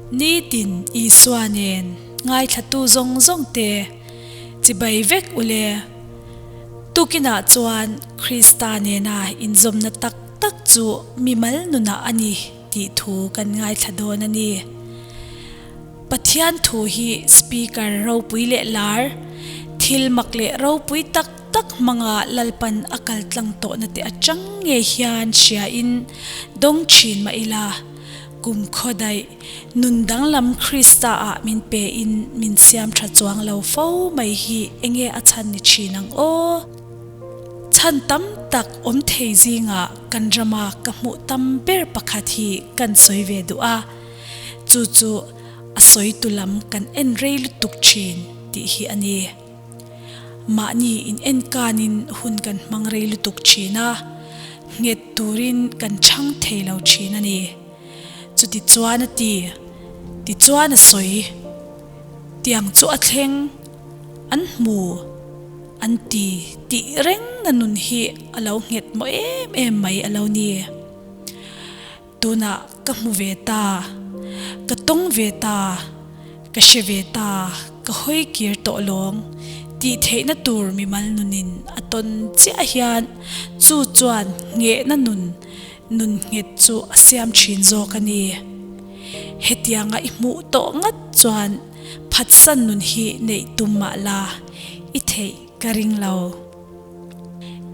Nitin Isua nen ngaithlatu zawng zawng te chibai vek u le. Tukinah chuan Krista nena inzawmna tak tak chu mimal nunah a ni tih thu kan ngaithla dawn a ni. Pathian thu hi speaker ropui leh lar, thil mak leh ropui tak tak hmanga Lalpan a kal tlang tawhna te atang ngei hian hriain dawng thin mah ila, kum khaw daih nun danglam Krista ah min pe in min siam tha chuang lo fo mai hi enge a chhan ni thin ang aw? Chhan tam tak awm thei zingah kan rama ka hmuh tam ber pakhat hi kan sawi ve duh a. Chu chu a sawi tu lam kan en rei lutuk thin tih hi a ni. Mahni in en kanin hun kan hmang rei lutuk thin a, nghet turin kan chhang thei lo thin a ni. Chuti chuan a ti, tichuan a sawi. Tiang chu a thleng, an hmu, an ti tih reng na nun hi a lo nghet maw em em mai a lo ni. Tunah ka hmu ve ta, ka tawng ve ta, ka hre ve ta, ka hawi kir tawh lawng tih theihna tur mimal nunin a tawn chiah hian chu chuan nghehna nun, nun nghet chu a siam thin zawk a ni. Hetianga i hmuh tawh ngat chuan phatsan nun hi neih tum mah la i theih ka ring lo.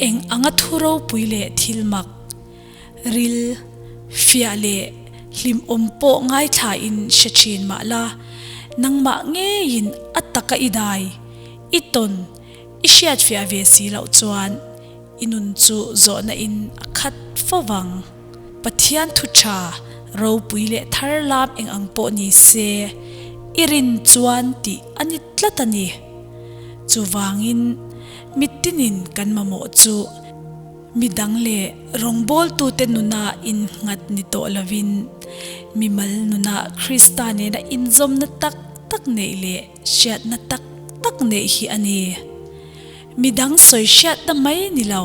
Eng anga thu ropui leh thil mak Ril, fiah leh hlimawm pawh ngaithlain hre thin mah la, nangmah ngeiin a taka i dai, i tawn, i hriatfiah ve si loh chuan i nun chu zawhna in a khat fo vang. Pathian thu tha, ropui leh thar lam eng ang pawh ni se, i rin chuan tih a ni tlat a ni. Chuvangin, mitinin kan mamawh chu. Mi dang leh rawngbawltute nuna innghat ni tawh lovin, mimal nuna Krista nena inzawmna tak tak neih leh hriatna tak tak neih hi a ni. Mi dang sawi hriatna mai ni lo,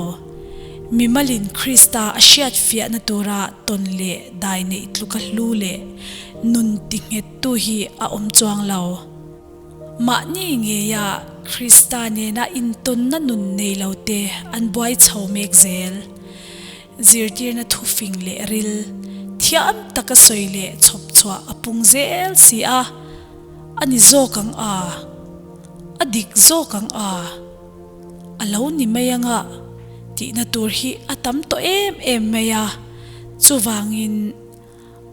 mimalin Krista a hriat fiahna tura tawn leh dai neih tluka hlu leh nun tinghettu hi a awm chuang lo. Mahni ngeia Krista nena intawnna nun nei lote an buai chho mek zel. Zirtirna thufing leh ril, thiam taka sawi leh chhawp chhuah a pung zel si a, a ni zawk ang a, a dik zawk ang a, a lo ni mai anga tihna tur hi a tam tawh em em mai a, chuvangin,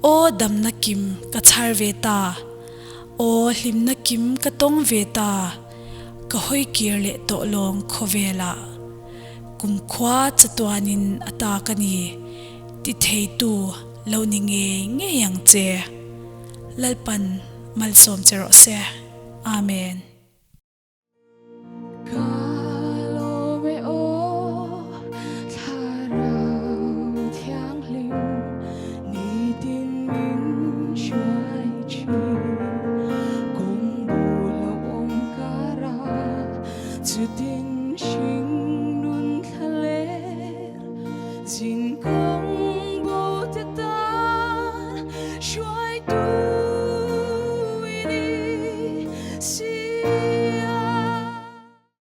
Aw damna kim ka chhar ve ta, Aw hlimna kim ka tawng ve ta, Ka hawi kir leh tawh lawng khawvelah. Kumkhua chatuanin a ta ka ni, ti theitu lo ni ngei ngei ang che. Lalpan malsawm che rawh se. Amen.